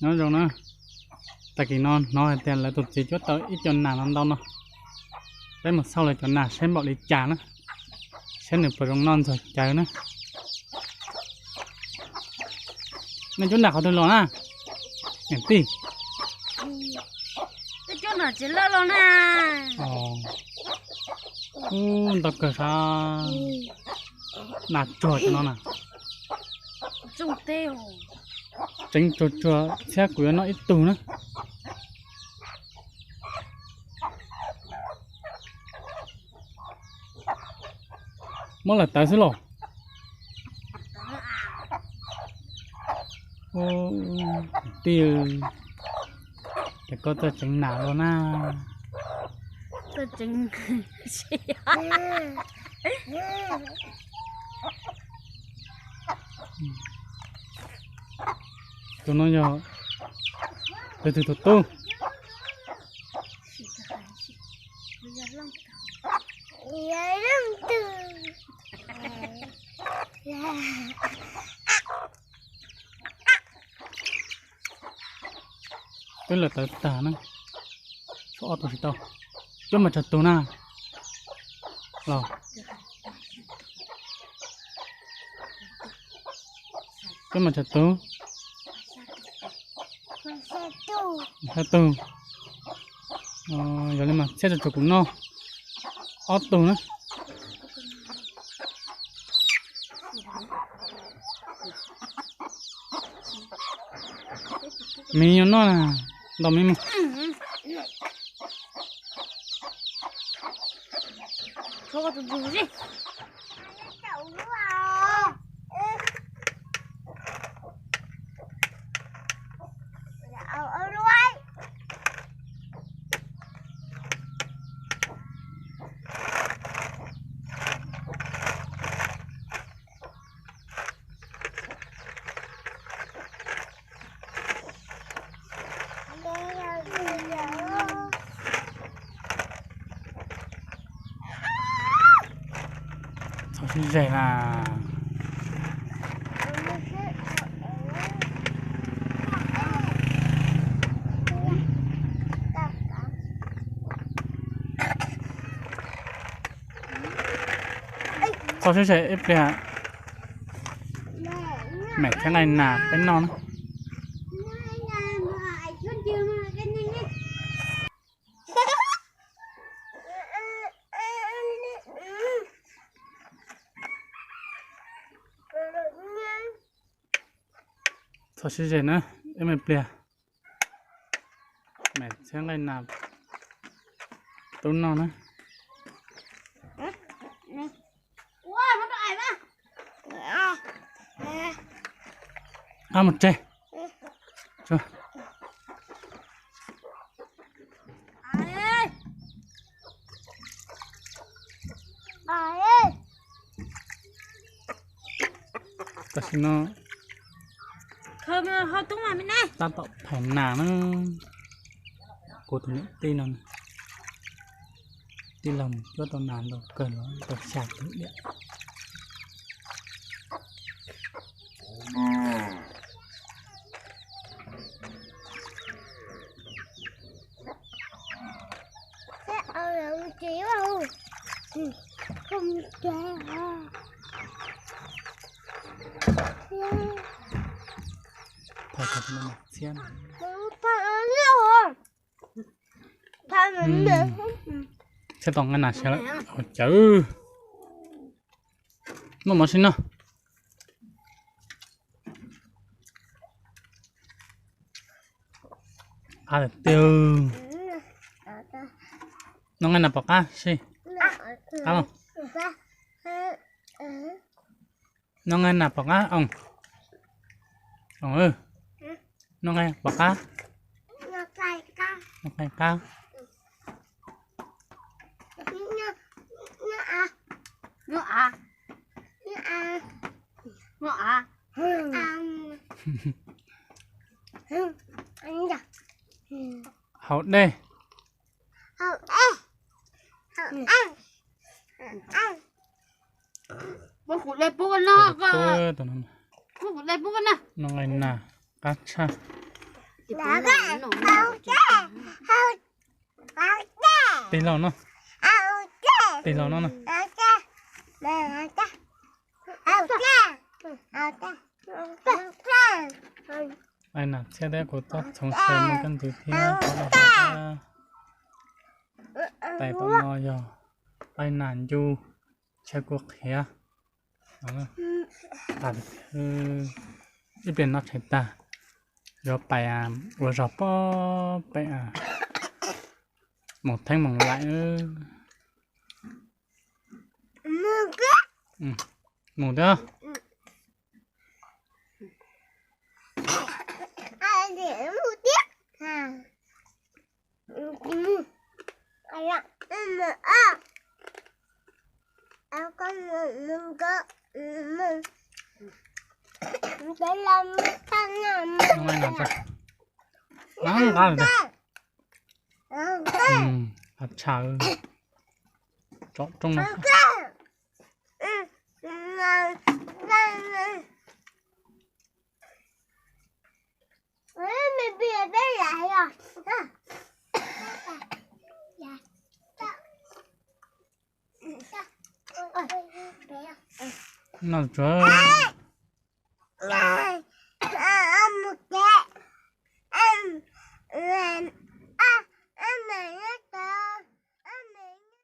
Nyob zoo na, tag kis no hnov hais tias lawv tus txiv cuab tau ib co nas no ntau no. Peb mus xauj lawv cov nas saib npaum li cas na, saib nws puas zoo noj ntxuag cawv na. Nej cuab nas qhov twg los na? Niam tij. Cuab nas tsev lawj los na. Ntau kawg sav. Nas tsuag cov no na. Tseev tsuag tsuag thiab kuv yuav noj ib tug na. Muab lawm tawv xwb los. Tij, ces koj txawj tseev nas los na. Tus no yog tus twg tus tub? Twb lawm tawv tag na. Tshuav ob tug tsis tau. Cuab mas tsawg tug na? Los. Cuab mas tsawg tug? Xya tug. Yog li mas txhiab tsuas tsuas kuv noj ob tug na. Miv yuav noj na, ntaus miv mus. Txhob sib zes na. Txhob sib zes ib pliag. Mem thiab nqaij nas peb noj na. Txhob sib zes na, ib me pliag. Mem thiab nqaij nas tub noj na. Qab mus tseg. Tam sim no tab tom phais nas na. Kuv tus niam tij no, tij laug mus cuab tau nas ntau kawg los tau xya tus diam. Txhiab tom nqaij nas siav lawm. Cawv, noj mov sib noj. Qab tiag tiag. Noj nqaij nas pom qab sib. Qab los. Noj nqaij nas pom qab, oo. Oo, noj nqaij pom qab. Noj nqaij qab. Haus dej. Noj nqaij nas qab tshaj. Tig los no. Tig los no no. Aib Nam Txhiab thiab kuv tuaj txhoov xyaw mus koj ntxwv thiab. Tais tom no yog Aib Nam Ncu, chaw kua qhiav. Ib pliag noj tshais tag, yuav pais ua zog pob pem Moos Theeb Moos Laim. Mus thiab. Tsham tsom rooj no. No tsuav